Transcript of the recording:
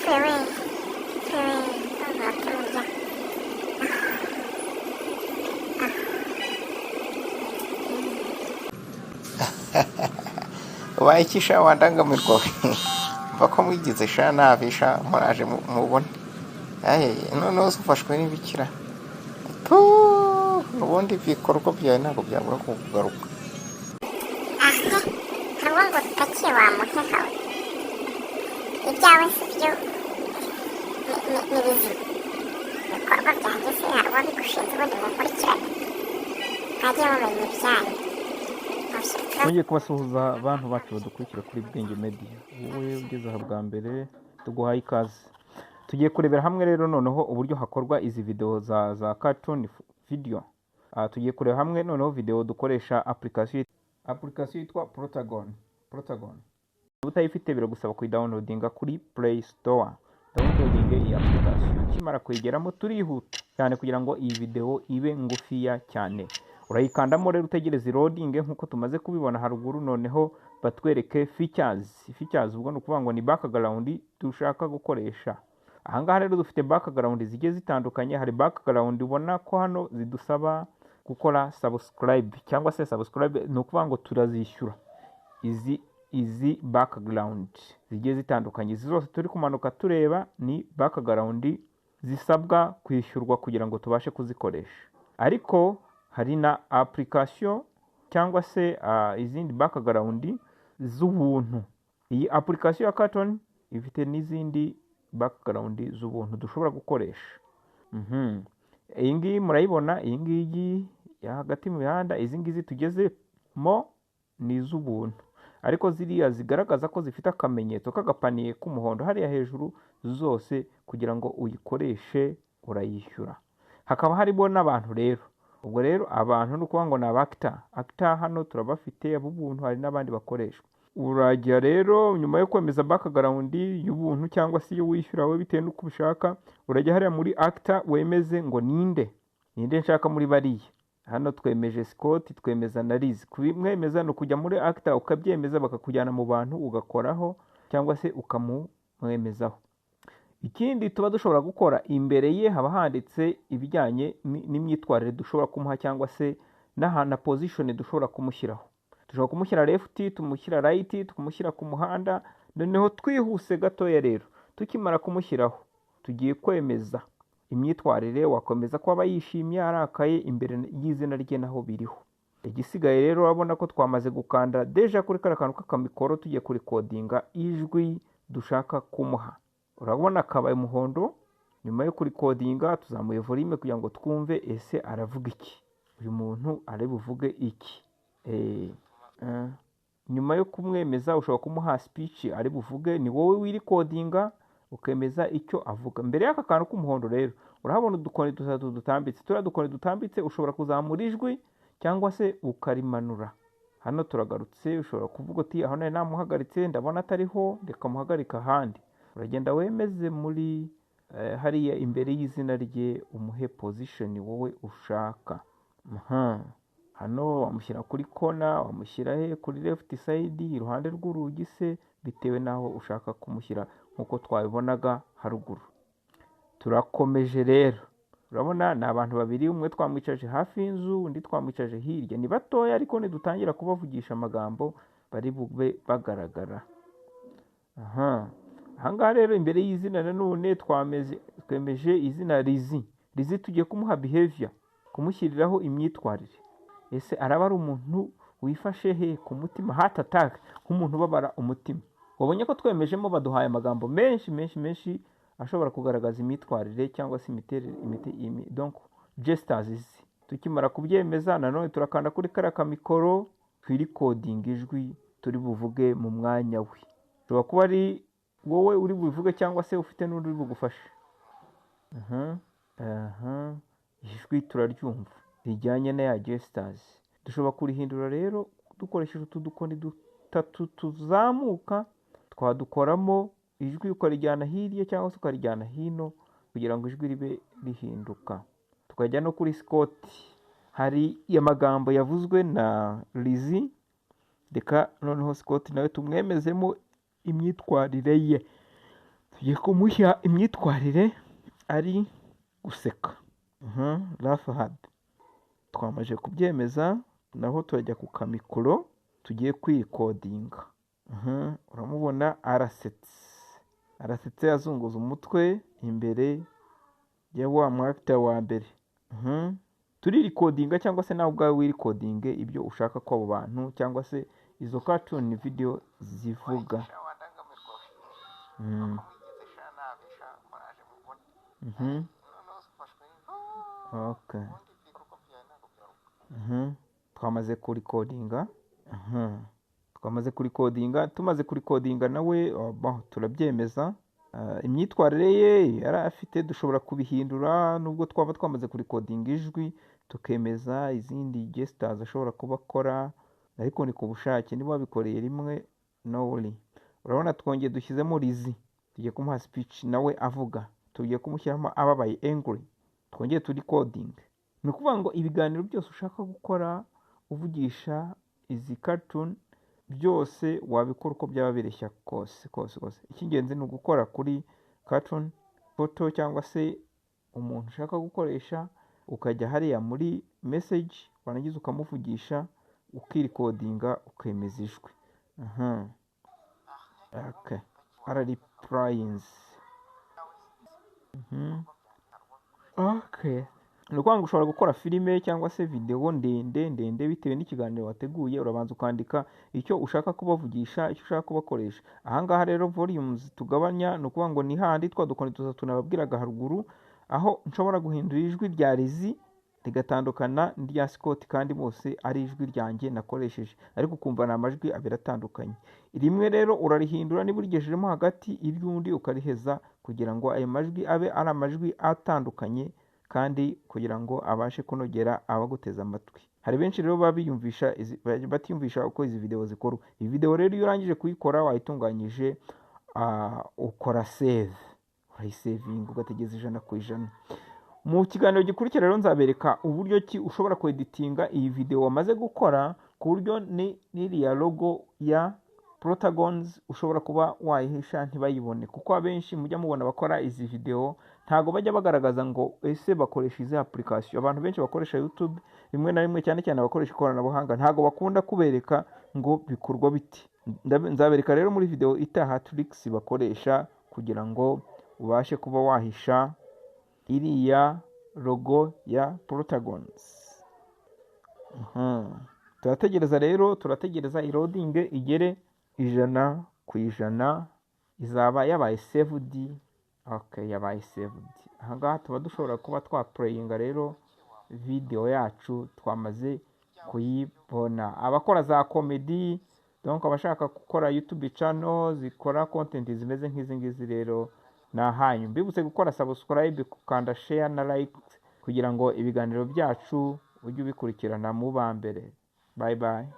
Ndapfuye we, ndapfuye we, ndumva umutima urya. Ubaye iki sha wandangamirwa we? Mva ko mwigize sha nabi sha, muraje mubone. Aye, noneho se ufashwe n'ibikira? Puuu, ubundi ibikorwa byawe ntabwo byabura kukugaruka. Aha hari uwo ngo utakiye wa muheha we. Ibyawe si byo ni bizima. Ibikorwa byanjye se hari uwabigushinze ubundi ngo nkurikirane? Mwagiye mumenya ibyanyu. Twongeye kubasuhuza abantu bacu badukurikira kuri Bwenge Media. Wowe ugeze aha bwa mbere, tuguhaye ikaze. Tugiye kurebera hamwe rero noneho uburyo hakorwa izi video za cartoon video. Tugiye kureba hamwe noneho video dukoresha application yitwa Protagon. Protagon. Utayifite biragusaba kuyidownloadinga kuri Play Store. Downloading iyi application. Ukimara kuyigeramo, turihuta cyane kugira ngo iyi video ibe ngufiya cyane. Urayikandamo rero, utegereze loading nk'uko tumaze kubibona haruguru. Noneho batwereke features. Features ubwo ni ukuvuga ngo ni background dushaka gukoresha. Ahangaha rero dufite background zigiye zitandukanye. Hari background ubona ko hano zidusaba gukora subscribe cyangwa se subscribe, ni ukuvuga ngo turazishyura izi background zigiye zitandukanye. Izi zose turi kumanuka tureba ni background zisabwa kwishyurwa kugira ngo tubashe kuzikoresha, ariko hari na application cyangwa se izindi background z'ubuntu. Iyi application ya cartoon ifite n'izindi background z'ubuntu dushobora gukoresha. Iyi ngiyi murayibona, iyi ngiyi ya hagati mu mihanda. Izi ngizi tugezemo ni iz'ubuntu, ariko ziriya zigaragaza ko zifite akamenyetso k'agapaniye k'umuhondo hariya hejuru, zose kugira ngo uyikoreshe urayishyura. Hakaba harimo n'abantu rero. Ubwo rero abantu ni ukuvuga ngo ni aba actor. Actor hano turabafite ab'ubuntu, hari n'abandi bakoreshwa. Urajya rero nyuma yo kwemeza background y'ubuntu cyangwa se iyo wishyura wowe bitewe n'uko ubishaka, urajya hariya muri actor wemeze ngo ninde, ninde nshaka muri bariya. Hano twemeje Scott, twemeza na Liz. Kubimwemeza ni ukujya muri actor ukabyemeza, bakakujyana mu bantu ugakoraho cyangwa se ukamumwemezaho. Ikindi tuba dushobora gukora, imbere ye haba handitse ibijyanye n'imyitwarire dushobora kumuha cyangwa se n'ahantu na position dushobora kumushyiraho. Dushobora kumushyira left, tumushyira right, tukamushyira ku muhanda. Noneho twihuse gatoya rero, tukimara kumushyiraho tugiye kwemeza imyitwarire. Wakomeza ko aba yishimye, arakaye, imbere y'izina rye naho biriho. Igisigaye rero, urabona ko twamaze gukanda déjà kuri kariya kantu k'akamikoro, tugiye kurikodinga ijwi dushaka kumuha. Urabona kabaye umuhondo. Nyuma yo kurikodinga tuzamuye volume kugira ngo twumve ese aravuga iki, uyu muntu ari buvuge iki. Nyuma yo kumwemeza ushobora kumuha speech ari buvuge. Ni wowe wirikodinga ukemeza icyo avuga. Mbere y'aka kantu k'umuhondo rero urahabona udukoni dutatu dutambitse. Turiya dukoni dutambitse ushobora kuzamura ijwi cyangwa se ukarimanura. Hano turagarutse, ushobora kuvuga uti: "Aho nari namuhagaritse ndabona atariho, reka muhagarike ahandi." Uragenda wemeze muri hariya imbere y'izina rye, umuhe position wowe ushaka. Aha. Hano wamushyira kuri kona, wamushyira he, kuri left side, iruhande rw'urugi se, bitewe n'aho ushaka kumushyira nk'uko twabibonaga haruguru. Turakomeje rero, urabona ni abantu babiri: umwe twamwicaje hafi y'inzu, undi twamwicaje hirya. Ni batoya, ariko nidutangira kubavugisha amagambo bari bube bagaragara. Aha ahangaha rero imbere y'izina nanone twemeje izina Lizi. Lizi tugiye kumuha behavior, kumushyiriraho imyitwarire. Ese araba ari umuntu wifashe he ku mutima? Heart attack, nk'umuntu ubabara umutima. Wabonye ko twemejemo, baduhaye amagambo menshi menshi menshi ashobora kugaragaza imyitwarire cyangwa se imiterere, donc gestures ze. Tukimara kubyemeza, nanone turakanda kuri kariya kamikoro, twirikodinga ijwi turi buvuge mu mwanya we. Ushobora kuba ari wowe uri bubivuge cyangwa se ufite n'undi uri bugufashe. Aha ijwi turaryumva rijyanye na ya gestures. Dushobora kurihindura rero dukoresheje utu dukoni dutatu tuzamuka, twadukoramo ijwi ukarijyana hirya cyangwa se ukarijyana hino kugira ngo ijwi ribe rihinduka. Tukajya no kuri Scott, hari amagambo yavuzwe na Lizzie. Reka noneho Scott nawe tumwemezemo imyitwarire ye. Tugiye kumuha imyitwarire ari guseka. Laugh hard. Twamaze kubyemeza, naho turajya ku kamikoro tugiye kwirikodinga. Uramubona arasetse, arasetse azunguza umutwe imbere ya wa mu actor wa mbere. Turirikodinga cyangwa se nawe ubwawe wirikodinge ibyo ushaka ko abo bantu cyangwa se izo cartoon video zivuga. Sha wandangamirwa we. Mwigize sha nabi sha, muraje mubone. Noneho ufashwe ubundi ibikorwa byawe ntabwo byaruka. Twamaze kurikodinga. Twamaze kurikodinga, tumaze kurikodinga nawe, oh, bon, turabyemeza. Imyitwarire ye yari afite dushobora kubihindura nubwo twaba twamaze kurikodinga ijwi, tukemeza izindi gestures ashobora kuba akora, ariko ni ku bushake, niba wabikoreye rimwe, no worry. Urabona twongeye dushyizemo Lizzy, tugiye kumuha speech nawe avuga, tugiye kumushyiramo ababaye, angry, twongeye turikodinge. Ni ukuvuga ngo ibiganiro byose ushaka gukora uvugisha izi cartoon byose wabikora uko byaba bireshya kose kose kose. Icy'ingenzi ni ugukora kuri cartoon photo cyangwa se umuntu ushaka gukoresha, ukajya hariya muri message, warangiza ukamuvugisha, ukirikodinga, ukemeza ijwi. Aha. Okay. Araripurayinze. Okay. Ni ukuvuga ngo ushobora gukora filime cyangwa se videwo ndende ndende bitewe n'ikiganiro wateguye. Urabanza ukandika icyo ushaka kubavugisha, icyo ushaka kubakoresha. Ahangaha rero volumes tugabanya, ni ukuvuga ngo ni hahandi twa dukoni tuza tunababwiraga haruguru, aho nshobora guhindura ijwi rya Lizzy rigatandukana n'irya Scott, kandi bose ari ijwi ryanjye nakoresheje, ariko ukumva ni amajwi abiri atandukanye. Rimwe rero urarihindura niba urigejejemo hagati, iry'undi ukariheza, kugira ngo ayo majwi abe ari amajwi atandukanye kandi kugira ngo abashe kunogera abaguteze amatwi. Hari benshi rero baba biyumvisha batiyumvisha uko izi video zikorwa. Iyi video rero iyo urangije kuyikora wayitunganyije, ukora save, urayisevinga ugategereza 100%. Mu kiganiro gikurikira rero nzabereka uburyo ki ushobora kweditinga iyi video wamaze gukora, ku buryo ni n'iriya logo ya Protagons ushobora kuba wayihisha ntibayibone, kuko abenshi mujya mubona bakora izi video ntago bajya bagaragaza ngo ese bakoresha izi application. Abantu benshi bakoresha YouTube rimwe na rimwe, cyane cyane abakoresha ikoranabuhanga, ntago bakunda kubereka ngo bikorwa biti. Nzabereka rero muri video itaha tricks bakoresha kugira ngo ubashe kuba wahisha iriya logo ya Protagons. Turategereza rero, turategereza irodinge igere 100%, izaba yabaye saved. Okay, yabaye saved. Ahangaha tuba dushobora kuba twapureyinga rero video yacu twamaze kuyibona. Abakora za comedy, donc abashaka gukora YouTube channel zikora content zimeze nk'izi ngizi rero ni ahanyu. Mbibutse gukora subscribe, gukanda share na like kugira ngo ibiganiro byacu ujye ubikurikirana mu ba mbere. Bye bye.